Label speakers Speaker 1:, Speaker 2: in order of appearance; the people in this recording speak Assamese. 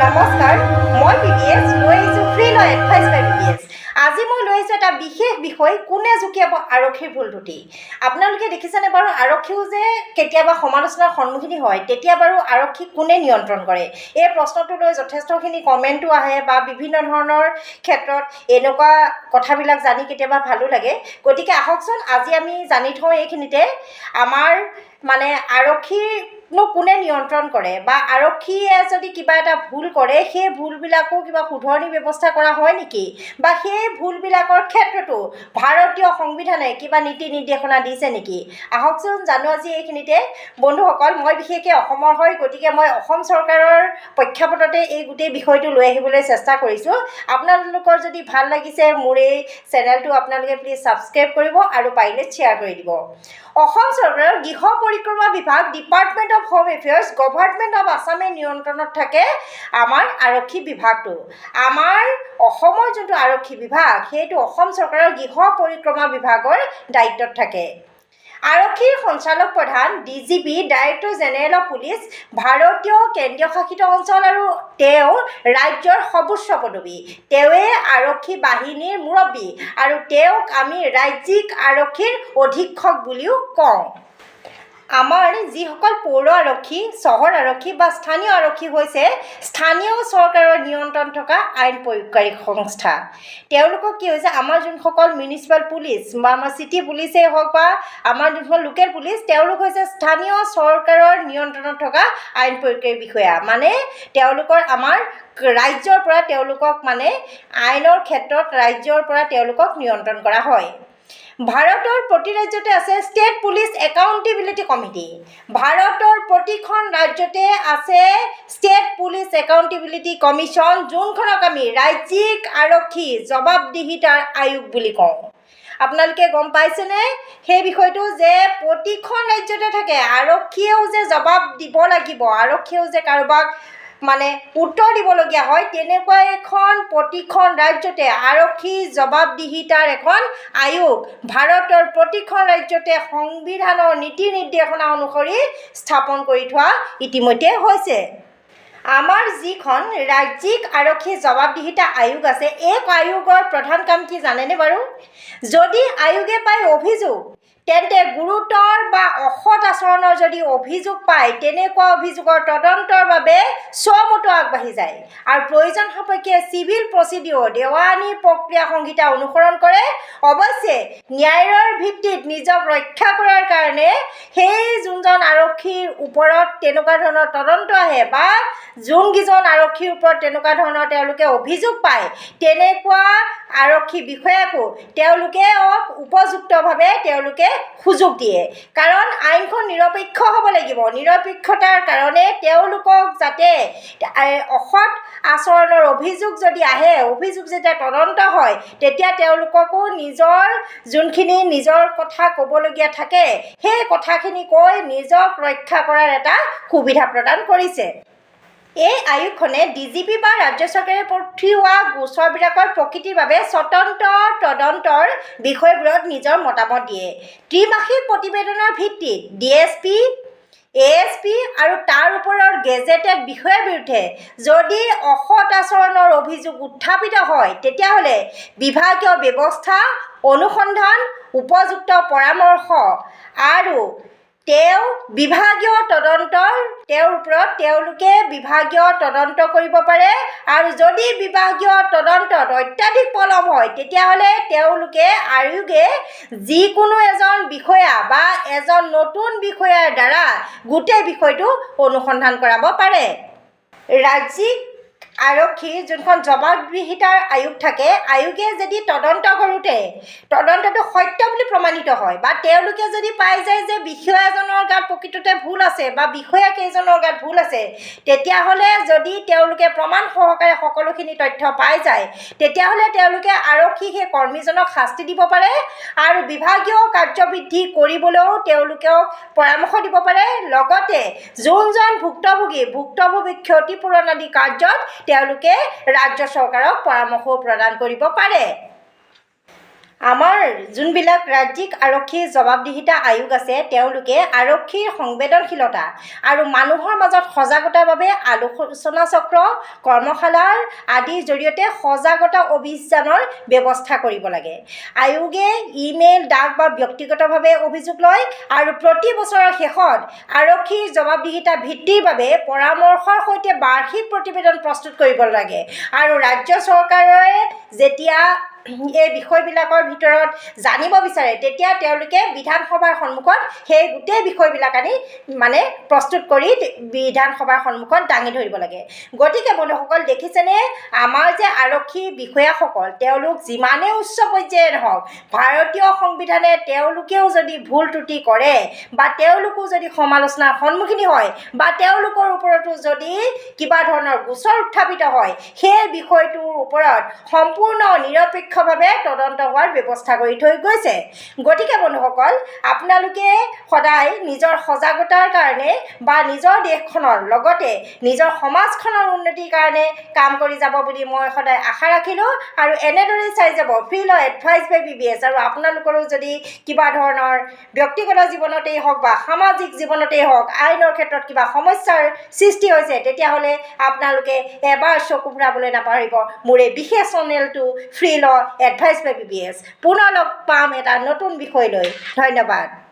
Speaker 1: নমস্কাৰ, মই বি বি এছ লৈ আহিছোঁ free law advice by BBS। আজি মই লৈ আহিছোঁ এটা বিশেষ বিষয়, কোনে জুকিয়াব আৰক্ষীৰ ভুল ত্ৰুটি। আপোনালোকে দেখিছেনে বাৰু, আৰক্ষীও যে কেতিয়াবা সমালোচনাৰ সন্মুখীন হয়, তেতিয়া বাৰু আৰক্ষীক কোনে নিয়ন্ত্ৰণ কৰে? এই প্ৰশ্নটো লৈ যথেষ্টখিনি কমেণ্টো আহে বা বিভিন্ন ধৰণৰ ক্ষেত্ৰত এনেকুৱা কথাবিলাক জানি কেতিয়াবা ভালো লাগে। গতিকে আহকচোন, আজি আমি জানি থওঁ এইখিনিতে, আমাৰ মানে আৰক্ষীনো কোনে নিয়ন্ত্ৰণ কৰে বা আৰক্ষীয়ে যদি কিবা এটা ভুল কৰে, সেই ভুলবিলাকো কিবা শুধৰণি ব্যৱস্থা কৰা হয় নেকি বা সেই ভুলবিলাকৰ ক্ষেত্ৰতো ভাৰতীয় সংবিধানে কিবা নীতি নিৰ্দেশনা দিছে নেকি? আহকচোন জানো আজি এইখিনিতে। বন্ধুসকল, মই বিশেষকৈ অসমৰ হয়, গতিকে মই অসম চৰকাৰৰ প্ৰেক্ষাপটতে এই গোটেই বিষয়টো লৈ আহিবলৈ চেষ্টা কৰিছোঁ। আপোনালোকৰ যদি ভাল লাগিছে মোৰ এই চেনেলটো, আপোনালোকে প্লিজ ছাবস্ক্ৰাইব কৰিব আৰু পাৰিলে শ্বেয়াৰ কৰি দিব। অসম চৰকাৰৰ গৃহ পৰিক্ৰমা বিভাগ, Department of Home Affairs, Government of আছামে নিয়ন্ত্ৰণত থাকে আমাৰ আৰক্ষী বিভাগটো। আমাৰ অসমৰ যোনটো আৰক্ষী বিভাগ, সেইটো অসম চৰকাৰৰ গৃহ পৰিক্ৰমা বিভাগৰ দায়িত্বত থাকে। আৰক্ষীৰ সঞ্চালক প্ৰধান DGP, Director General of Police, ভাৰতীয় কেন্দ্ৰীয় শাসিত অঞ্চল আৰু তেওঁ ৰাজ্যৰ সৰ্বোচ্চ পদবী। তেওঁৱে আৰক্ষী বাহিনীৰ মুৰব্বী আৰু তেওঁক আমি ৰাজ্যিক আৰক্ষীৰ অধীক্ষক বুলিও কওঁ। আমাৰ যিসকল পৌৰ আৰক্ষী, চহৰ আৰক্ষী বা স্থানীয় আৰক্ষী হৈছে স্থানীয় চৰকাৰৰ নিয়ন্ত্ৰণ থকা আইন প্ৰয়োগকাৰী সংস্থা। তেওঁলোকক কি হৈছে, আমাৰ যোনসকল মিউনিচিপাল পুলিচ বা আমাৰ চিটি পুলিচেই হওক বা আমাৰ যোনখন লোকেল পুলিচ, তেওঁলোক হৈছে স্থানীয় চৰকাৰৰ নিয়ন্ত্ৰণত থকা আইন প্ৰয়োগকাৰী বিষয়া। মানে তেওঁলোকৰ আমাৰ ৰাজ্যৰ পৰা তেওঁলোকক মানে আইনৰ ক্ষেত্ৰত ৰাজ্যৰ পৰা তেওঁলোকক নিয়ন্ত্ৰণ কৰা হয়। ভাৰতৰ প্ৰতি ৰাজ্যতে আছে ষ্টেট পুলিচ একাউণ্টেবিলিটি কমিটি। ভাৰতৰ প্ৰতিখন ৰাজ্যতে আছে ষ্টেট পুলিচ একাউণ্টেবিলিটি কমিশ্যন, যোনখনক আমি ৰাজ্যিক আৰক্ষী জবাবদিহিতাৰ আয়োগ বুলি কওঁ। আপোনালোকে গম পাইছেনে সেই বিষয়টো যে প্ৰতিখন ৰাজ্যতে থাকে, আৰক্ষীয়েও যে জবাব দিব লাগিব, আৰক্ষীয়েও যে কাৰোবাক মানে উত্তৰ দিবলগীয়া হয়, তেনেকুৱা এখন প্ৰতিখন ৰাজ্যতে আৰক্ষী জবাবদিহিতাৰ এখন আয়োগ ভাৰতৰ প্ৰতিখন ৰাজ্যতে সংবিধানৰ নীতি নিৰ্দেশনা অনুসৰি স্থাপন কৰি থোৱা ইতিমধ্যে হৈছে। আমাৰ যিখন ৰাজ্যিক আৰক্ষী জবাবদিহিতা আয়োগ আছে, এই আয়োগৰ প্ৰধান কাম কি জানেনে বাৰু? যদি আয়োগে পায় অভিযোগ, তেন্তে গুৰুতৰ বা অসৎ আচৰণৰ যদি অভিযোগ পায়, তেনেকুৱা অভিযোগৰ তদন্তৰ বাবে চুৱামতো আগবাঢ়ি যায় আৰু প্ৰয়োজন সাপেক্ষে চিভিল প্ৰচিডিঅ'ৰ, দেৱানী প্ৰক্ৰিয়া সংহিতা অনুসৰণ কৰে। অৱশ্যে ন্যায়ৰ ভিত্তিত নিজক ৰক্ষা কৰাৰ কাৰণে সেই যোনজন আৰক্ষীৰ ওপৰত তেনেকুৱা ধৰণৰ তদন্ত আহে বা যোনকেইজন আৰক্ষীৰ ওপৰত তেনেকুৱা ধৰণৰ তেওঁলোকে অভিযোগ পায়, তেনেকুৱা আৰক্ষী বিষয়াকো তেওঁলোকে উপযুক্তভাৱে তেওঁলোকে সুযোগ দিয়ে। কাৰণ আইনখন নিৰপেক্ষ হ'ব লাগিব। নিৰপেক্ষতাৰ কাৰণে তেওঁলোকক যাতে অসৎ আচৰণৰ অভিযোগ যদি আহে, অভিযোগ যেতিয়া তদন্ত হয়, তেতিয়া তেওঁলোককো নিজৰ যোনখিনি নিজৰ কথা ক'বলগীয়া থাকে, সেই কথাখিনি কৈ নিজক ৰক্ষা কৰাৰ এটা সুবিধা প্ৰদান কৰিছে। এই আয়োগখনে ডিজিপি বা ৰাজ্য চৰকাৰে পঠিওৱা গোচৰবিলাকৰ প্ৰকৃতিৰ বাবে স্বতন্ত্ৰ তদন্তৰ বিষয়বোৰত নিজৰ মতামত দিয়ে। ত্ৰিমাসিক প্ৰতিবেদনৰ ভিত্তিত ডিএছপি, এএছপি আৰু তাৰ ওপৰৰ গেজেটেড বিষয়াৰ বিৰুদ্ধে যদি অসৎ আচৰণৰ অভিযোগ উত্থাপিত হয়, তেতিয়াহ'লে বিভাগীয় ব্যৱস্থা, অনুসন্ধান, উপযুক্ত পৰামৰ্শ আৰু তেওঁ বিভাগীয় তদন্তৰ তেওঁৰ ওপৰত তেওঁলোকে বিভাগীয় তদন্ত কৰিব পাৰে। আৰু যদি বিভাগীয় তদন্তত অত্যাধিক পলম হয়, তেতিয়াহ'লে তেওঁলোকে আয়োগে যিকোনো এজন বিষয়া বা এজন নতুন বিষয়াৰ দ্বাৰা গোটেই বিষয়টো অনুসন্ধান কৰাব পাৰে। ৰাজ্যিক আৰক্ষীৰ যোনখন জবাবদিহিতাৰ আয়োগ থাকে, আয়োগে যদি তদন্ত কৰোঁতে তদন্তটো সত্য বুলি প্ৰমাণিত হয় বা তেওঁলোকে যদি পাই যায় যে বিষয়াজনৰ গাত প্ৰকৃততে ভুল আছে বা বিষয়া কেইজনৰ গাত ভুল আছে, তেতিয়াহ'লে যদি তেওঁলোকে প্ৰমাণ সহকাৰে সকলোখিনি তথ্য পাই যায়, তেতিয়াহ'লে তেওঁলোকে আৰক্ষী সেই কৰ্মীজনক শাস্তি দিব পাৰে আৰু বিভাগীয় কাৰ্যবৃদ্ধি কৰিবলৈও তেওঁলোকক পৰামৰ্শ দিব পাৰে। লগতে যোনজন ভুক্তভোগী, ভুক্তভোগীক ক্ষতিপূৰণ আদি কাৰ্যত তেওঁলোকে ৰাজ্য চৰকাৰক পৰামৰ্শও প্ৰদান কৰিব পাৰে। আমাৰ যোনবিলাক ৰাজ্যিক আৰক্ষী জবাবদিহিতা আয়োগ আছে, তেওঁলোকে আৰক্ষীৰ সংবেদনশীলতা আৰু মানুহৰ মাজত সজাগতাৰ বাবে আলোচনা চক্ৰ, কৰ্মশালাৰ আদিৰ জৰিয়তে সজাগতা অভিযানৰ ব্যৱস্থা কৰিব লাগে। আয়োগে ইমেইল, ডাক বা ব্যক্তিগতভাৱে অভিযোগ লয় আৰু প্ৰতি বছৰৰ শেষত আৰক্ষীৰ জবাবদিহিতা ভিত্তিৰ বাবে পৰামৰ্শৰ সৈতে বাৰ্ষিক প্ৰতিবেদন প্ৰস্তুত কৰিব লাগে। আৰু ৰাজ্য চৰকাৰে যেতিয়া এই বিষয়বিলাকৰ ভিতৰত জানিব বিচাৰে, তেতিয়া তেওঁলোকে বিধানসভাৰ সন্মুখত সেই গোটেই বিষয়বিলাক আনি মানে প্ৰস্তুত কৰি বিধানসভাৰ সন্মুখত দাঙি ধৰিব লাগে। গতিকে বন্ধুসকল, দেখিছেনে, আমাৰ যে আৰক্ষী বিষয়াসকল, তেওঁলোক যিমানেই উচ্চ পৰ্যায়ৰ নহওক, ভাৰতীয় সংবিধানে তেওঁলোকেও যদি ভুল ত্ৰুটি কৰে বা তেওঁলোকো যদি সমালোচনাৰ সন্মুখীন হয় বা তেওঁলোকৰ ওপৰতো যদি কিবা ধৰণৰ গোচৰ উত্থাপিত হয়, সেই বিষয়টোৰ ওপৰত সম্পূৰ্ণ নিৰপেক্ষভাৱে তদন্ত হোৱাৰ ব্যৱস্থা কৰি থৈ গৈছে। গতিকে বন্ধুসকল, আপোনালোকে সদায় নিজৰ সজাগতাৰ কাৰণে বা নিজৰ দেশখনৰ লগতে নিজৰ সমাজখনৰ উন্নতিৰ কাৰণে কাম কৰি যাব বুলি মই সদায় আশা ৰাখিলোঁ। আৰু এনেদৰেই চাই যাব Free Law Advice by BBS। আৰু আপোনালোকৰো যদি কিবা ধৰণৰ ব্যক্তিগত জীৱনতেই হওক বা সামাজিক জীৱনতেই হওক আইনৰ ক্ষেত্ৰত কিবা সমস্যাৰ সৃষ্টি হৈছে, তেতিয়াহ'লে আপোনালোকে এবাৰ চকু ফুৰাবলৈ নাপাহৰিব মোৰ এই বিশেষ চেনেলটো Free Law Advice by BBS। পুনৰ লগ পাম এটা নতুন বিষয় লৈ। ধন্যবাদ।